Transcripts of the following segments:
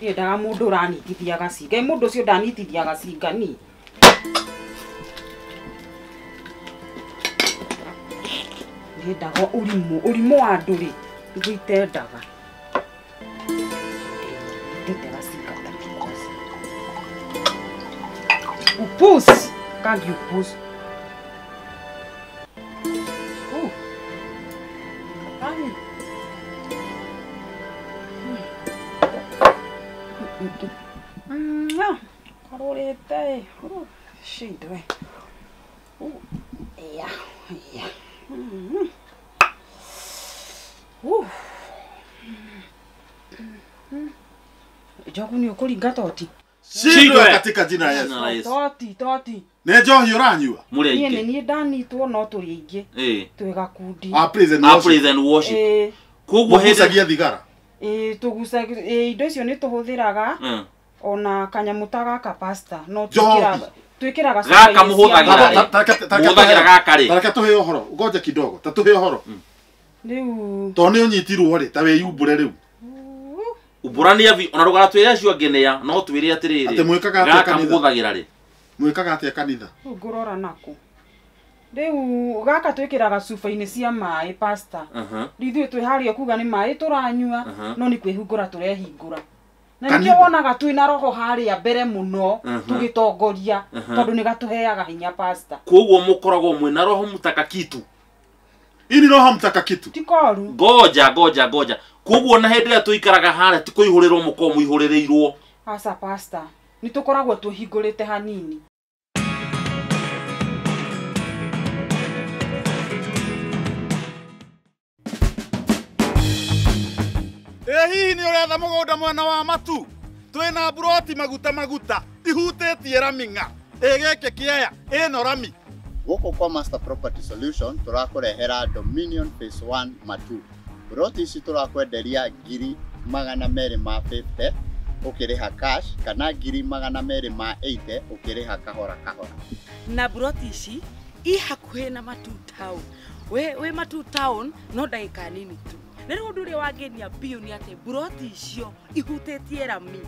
Ndiendaga mundu uranitithia gacinga. Mundu ucio ndanitithia gacinga ni. Ndiendaga urimu, urimu wa andu ri niguo itendaga. Ndite gacinga ta kikosi. Upus, kangi upus. Oh. Ai. Karorete. Shindwe. Yeah, yeah. Njogu ni ukuringa toti. Shindwe katika jina la Yesu. Toti, toti. Nĩ njohi ũranyua? Niĩ nĩ niĩ ndanitwo no tũrĩ aingĩ. Twĩ gakundi. A praise and worship. Praise and worship. Koguo hĩndĩ thigara. Tũgucagia indo icio nĩ tũhũthĩraga ona kanyamũ ta gaka pastor no twĩkĩraga gaka mũhũthagĩra gaka rĩ. Tareke tũhe ũhoro, ngoja kidogo, ta tũhe ũhoro. Rĩu to nĩ ũnyitirwo rĩ, ta wĩyumbũre rĩu. Umbũrania bi ona rũgara twĩre acio angĩ nĩa no twĩre atĩrĩrĩ. Atĩ mwĩkaga atĩa kanitha? Mũhũthagĩra rĩ. Mwĩkaga atĩa kanitha? Rĩu ngũrora nakũ. Rĩu gaka twĩkĩraga cuba-inĩ cia maĩ pastor. Rĩu ithuĩ twĩ harĩa kuga nĩ maĩ tũranyua no nĩ kwĩhingũra tũrehingũra. Na nĩkĩo wonaga twĩna roho harĩa mbere mũno tũgĩtongoria tondũ nĩ gatũheaga hinya pastor. Koguo mũkoragwo mwĩna roho mtakakitu. Ini roho mtakakitu. Ti koru. Ngoja ngoja ngoja. Koguo na hĩndĩ ĩrĩa tũikaraga harĩa ti kũihũrĩrwo mũkoragwo mũihũrĩrĩirwo. Aca pastor, nĩ tũkoragwo tũhingũrĩte hanini. Hihi nĩ ũretha mũgũnda mwena wa Matu? Twĩna mburoti maguta maguta ihutĩtie rami ng'a. Ĩ gĩkĩ kĩea ĩno rami. Gũkũ kwa Master Property Solution tũrakũrehera Dominion Phase 1 Matu. Mburoti ici tũrakwenderia 250,000 ũkĩrĩha cash kana 280,000 ũkĩrĩha kahora kahora. Na mburoti ici i hakuhĩ na Matu town. We Matu town no ndagĩka nini tu. Na rĩu ũndũ ũrĩa wangenia biũ nĩ atĩ mburoti icio ihutĩtie rami.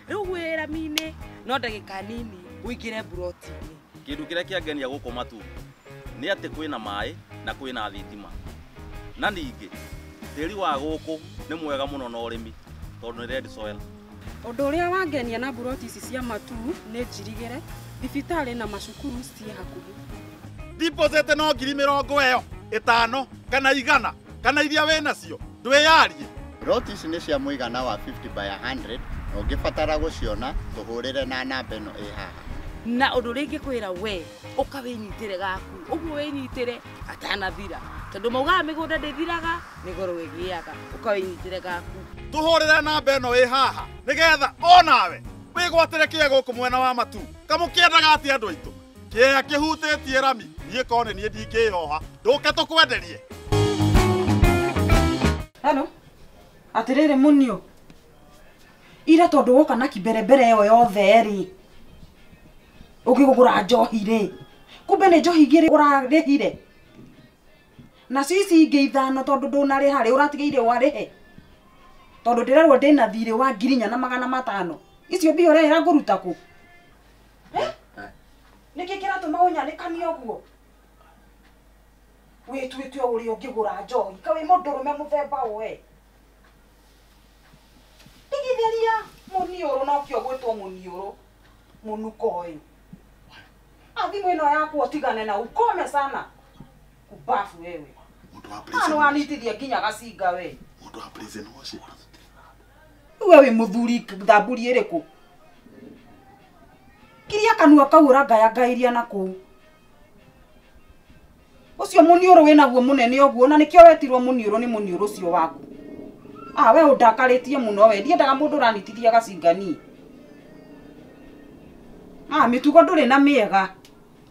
Rĩu wĩ rami-inĩ no ndagĩka nini ũingĩre mburoti-inĩ. Kĩndũ kĩrĩa kĩangenia gũkũ Matu nĩ atĩ kwĩna maĩ na kwĩna thitima. Na ningĩ tĩri wa gũkũ nĩ mwega mũno na ũrĩmi tondũ nĩ red soil. Ũndũ ũrĩa wangenia na mburoti ici cia Matu nĩ njirigĩre, thibitarĩ na macukuru ciĩ hakuhĩ. Deposit no 50,000 kana 100 kana iria wĩ nacio. Ndwĩyarie. Mburoti ici nĩ cia mũigana wa 50 by 100 na ũngĩbatara gũciona tũhũrĩre na namba ĩno ĩ haha. Na ũndũ ũrĩa ingĩkwĩra we ũka wĩnyitĩre gaku ũguo wĩnyitĩre atanathira tondũ maugaga mĩgũnda ndĩthiraga nĩ goro ĩgĩaga ũka wĩnyitĩre gaku. Tũhũrĩre namba ĩno ĩ haha nĩgetha onawe wĩgwatĩre kĩea gũkũ mwena wa Matu. Kamũkĩendaga atĩa andũ aitũ? Kĩea kĩhutĩtie rami niĩ kone niĩ ndingĩyoha ndũke tũkwenderie. Hello. Atiriri munio. Ira tondu woka na kiberebere ĩyo yothe ri. Ũkĩgũra njohi rĩ. Kumbe nĩ njohi igĩrĩ ũrarĩhire. Nacio ici ingĩ ithano tondu ndũnarĩha rĩ ũratigĩire warĩhe. Tondu ndĩrerwo ndĩna thirĩ wa 4,500. Icio mbia ũrehera ngũruta kũ? Nĩkĩ kĩratũma ũnyanĩkanie ũguo? Wĩtuĩte o ũrĩa ũngĩgũra njohi ka wĩ mũndũrũme mũthemba we. Tigithĩria mũniũrũ nokĩo gwĩtwo mũniũrũ mũnuko ũyũ. Thimũ ĩno yakwa ũtigane na ukome sana. Kubafu wewe. Mũndũ wanitithia nginya gacinga we. Mũndũ wa praise and worship. We wĩ mũthuri thamburi ĩrĩkũ? Kiria kanua kau ũrangayangairia na kũu. Ũcio mũniũrũ wĩnaguo mũnene ũguo na nĩkĩo wetirwo mũniũrũ nĩ mũniũrũ ũcio waku. We ũndakarĩtie mũno we ndiendaga mũndũ ũranitithia gacinga niĩ. Mĩtugo ndũrĩ na mĩega.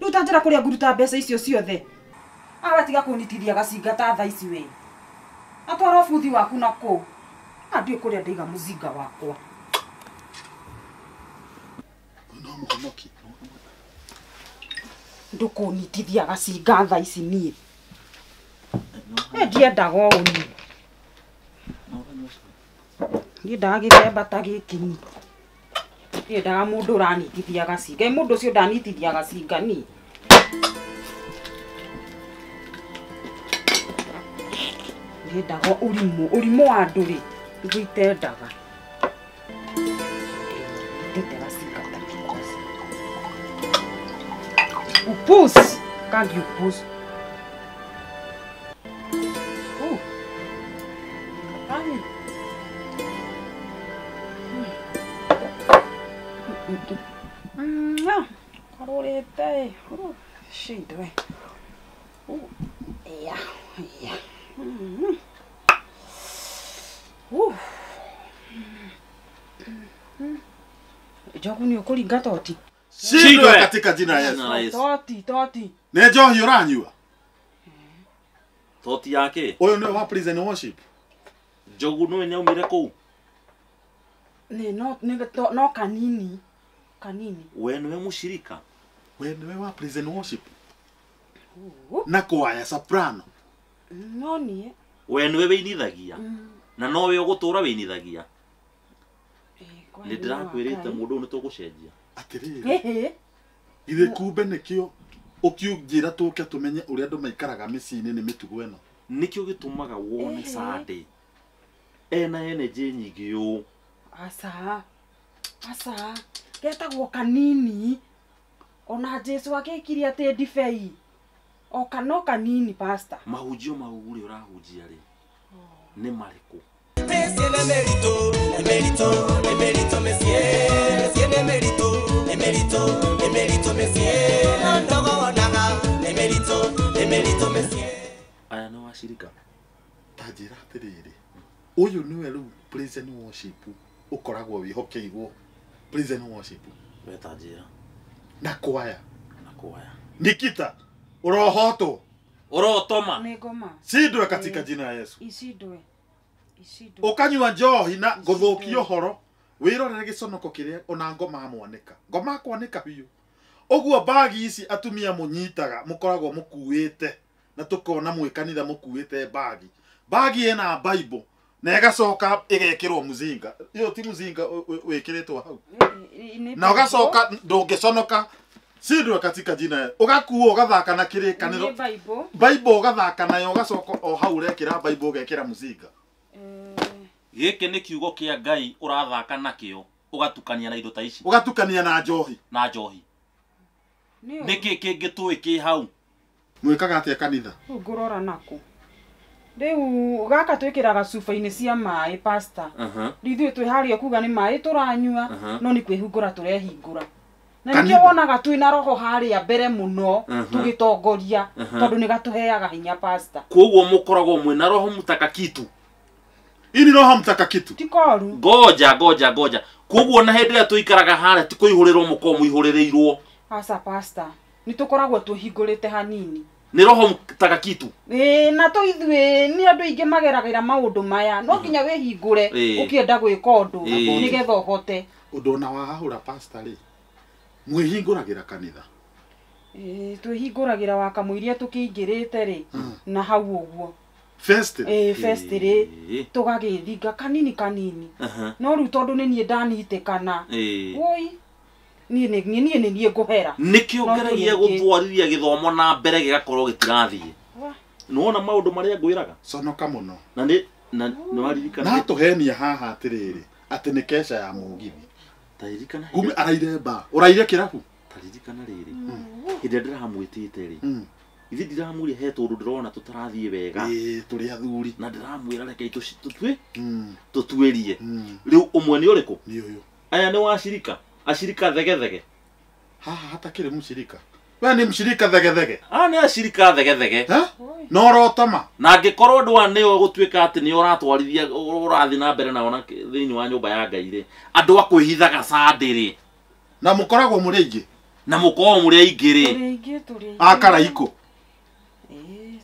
Rĩu ta njĩra kũrĩa nguruta mbeca icio ciothe. We tiga kũnitithia gacinga ta thaa ici we. Atwara ũbuthi waku na kũu. Ndiũĩ kũrĩa ndaiga mũcinga wakwa. No mũhonoki. Ndũkũnitithia gacinga thaa ici niĩ. Ndiendaga ũũ niĩ. Niĩ ndaga gĩthemba ta gĩkĩ ni. Niĩ ndaga mũndũ ũranitithia gacinga. Mũndũ ũcio ndanitithia gacinga ni. Niĩ ndaga ũrimũ wa andũ rĩ, nĩguo itendaga. Ndĩte gacinga ta gĩkoci. Upus! Kangi upus. Ai. Karorete. Shindwe. Ya, ya. Njogu nĩ ũkũringa toti. Shindwe katika jina la Yesu. Toti, toti. Nĩ njohi ũranyua? Toti yake. Ũyũ nĩwe wa prison worship. Njogu nĩwe nĩaumire kũu? Nĩ no kanini. Kanini. We nĩwe mũshirika? We nĩwe wa prison worship. Na kwaya soprano. No niĩ. We nĩwe wĩinithagia? Na nowe ũgũtũra wĩinithagia? Nĩ ndĩrakwĩrĩte mũndũ ũyũ nĩtũgũcenjia. Atĩrĩrĩ. Githĩ kumbe nĩkĩo ũkiunjĩra tũke tũmenye ũrĩa andũ maikaraga mĩciĩ-inĩ nĩ mĩtugo ĩno. Nĩkĩo gĩtũmaga wone Sunday ena energy nyingĩ ũũ. Aca. Aca. Getagwo kanini. Ona Jesu agĩkirie atĩ ndibei. Oka no kanini pastor. Mahunjio mau rĩ ũrahunjia rĩ nĩ marĩkũ? Aya nĩ wacirika. Ta njĩra atĩrĩrĩ, ũyũ nĩwe rĩu prison worship ũkoragwo wĩhokeirwo prison worship. We ta njĩra. Na kwaya. Na kwaya. Nikita, ũrohotwo. Ũrotoma. Nĩ ngoma. Shindwe katika jina la Yesu. Ishindwe. Ishindwe. Ũkanyua njohi na gũthũkia ũhoro, wĩrorere gĩconoko kĩrĩa ona ngoma mwanĩka. Ngoma kwanĩka biũ. Ũguo bagi ici atumia mũnyitaga mũkoragwo mũkuĩte na tũkona mwĩ kanitha mũkuĩte bagi. Bagi ĩna Bible na ĩgacoka ĩgekĩrwo mũzinga. Ĩyo ti mũzinga wĩkĩrĩtwo hau. Na ũgacoka ndũngĩconoka. Shindwe katika jina. Ũgakuo ũgathaka na kĩrĩkanĩro. Bible ũgathaka nayo ũgacoka o hau ũrekĩra Bible ũgekĩra mũzinga. Gĩkĩ nĩ kiugo kĩa Ngai ũrathaka nakĩo ũgatukania na indo ta ici. Ũgatukania na njohi. Na njohi. Nĩkĩ kĩngĩ tũĩ kĩ hau? Mwĩkaga atĩa kanitha? Rĩu ngũrora nakũ. Rĩu gaka twĩkĩraga cuba-inĩ cia maĩ pastor. Rĩu ithuĩ twĩ harĩa kuga nĩ maĩ tũranyua no nĩ kwĩhingũra tũrehingũra. Na nĩkĩo wonaga twĩna roho harĩa mbere mũno tũgĩtongoria tondũ nĩ gatũheaga hinya pastor. Koguo mũkoragwo mwĩna roho mtakakitu. Ini roho mtakakitu. Ti koru. Ngoja ngoja ngoja. Koguo na hĩndĩ ĩrĩa tũikaraga harĩa ti kũihũrĩrwo mũkorwo mũihũrĩrĩirwo. Aca pastor, nĩ tũkoragwo tũhingũrĩte hanini. Nĩ roho mtakakitu. Ĩĩ na to ithuĩ nĩ andũ aingĩ mageragĩra maũndũ maya no nginya wĩhingũre ũkĩenda gwĩka ũndũ nĩgetha ũhote. Ũndũ ona wahahũra pastor rĩ, mwĩhingũragĩra kanitha. Ĩĩ twĩhingũragĩra wa kamũiria tũkĩingĩrĩte rĩ na hau ũguo. Fest. Ĩĩ fest rĩ tũgagĩthinga kanini kanini. No rĩu tondũ nĩ niĩ ndanitĩkana. Woi niĩ nĩ niĩ ngũhera. Nĩkĩo ngeragia gũtwarithia gĩthomo na mbere gĩgakorwo gĩtirathiĩ. Nĩwona maũndũ marĩa ngwĩraga? Conoka mũno. Na nĩ na nĩwaririkana. Na tũhenia haha atĩrĩrĩ atĩ nĩ keca ya mũgithi. Taririkana. Kumbe araire ba. Ũraire kĩrabu? Taririkana rĩrĩ. Hĩndĩ ĩrĩa ndĩramwĩtĩte rĩ. Ithe ndiramwĩra he tũndũ ndĩrona tũtarathiĩ wega. Ĩĩ tũrĩ athuri. Na ndĩramwĩra reke tũtuĩrie. Rĩu ũmwe nĩ ũrĩkũ? Nĩ ũyũ. Aya nĩ wacirika. Ashirika thegethege. Haha hatakĩrĩ mũshirika. We nĩ mũshirika thegethege. Ah nĩ ashirika thegethege. No ũrotoma. Na angĩkorwo andũ aya nĩo gũtuĩka atĩ nĩo ũratwarithia ũrathiĩ na mbere nao na thĩinĩ wa nyũmba ya Ngai rĩ. Andũ a kwĩhithaga Sunday rĩ. Na mũkoragwo mũrĩ aingĩ. Na mũkoragwo mũrĩ aingĩ rĩ. Tũrĩ aingĩ tũrĩ aingĩ. A karaikũ.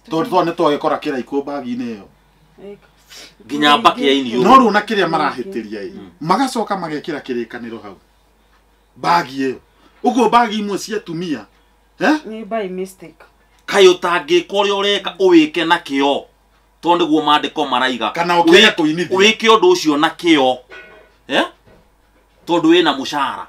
Tondũ twa nĩ twagĩkora kĩraikũ bagi-inĩ ĩyo. Nginya mbaki ya irio. No rĩu na kĩrĩa marahĩtĩria ĩ. Magacoka magekĩra kĩrĩkanĩro hau. Bagi ĩyo. Ũguo bagi imwe cia atumia. Nĩ by mistake. Kaĩ ũtangĩka ũrĩa ũreka ũwĩke na kĩo. Tondũ nĩguo maandĩko maraiga. Kana ũkĩaga kũinithia. Wĩke ũndũ ũcio na kĩo. Tondu wina mucara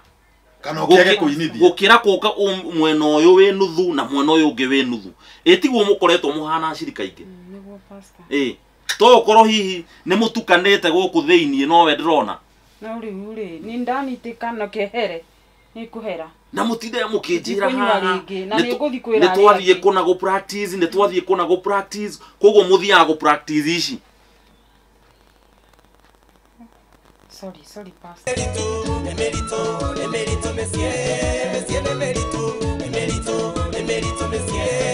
kana ukiage kuinithia gukira kuka mwena uyu wi nuthu na mwena uyu ungi wi nuthu itiguo mukoretwo muhana acirika ingi Niguo pastor. To ukorwo hihi ni mutukanite guku thiini no we ndirona No riu ri ni ndanitika na kehere ni kuhera na mutinde mukinjira Ndikũnyua haha rĩngĩ, na nĩngũthiĩ kwĩra nĩ arĩa twathiĩ angĩ. kũna gũ practice nĩ twathiĩ kũna gũ practice koguo mũthiaga gũ practice ici. Sorry, sorry pastor. Emerito, Emerito, Messie, Messie, Emerito, Emerito, Emerito, Messie.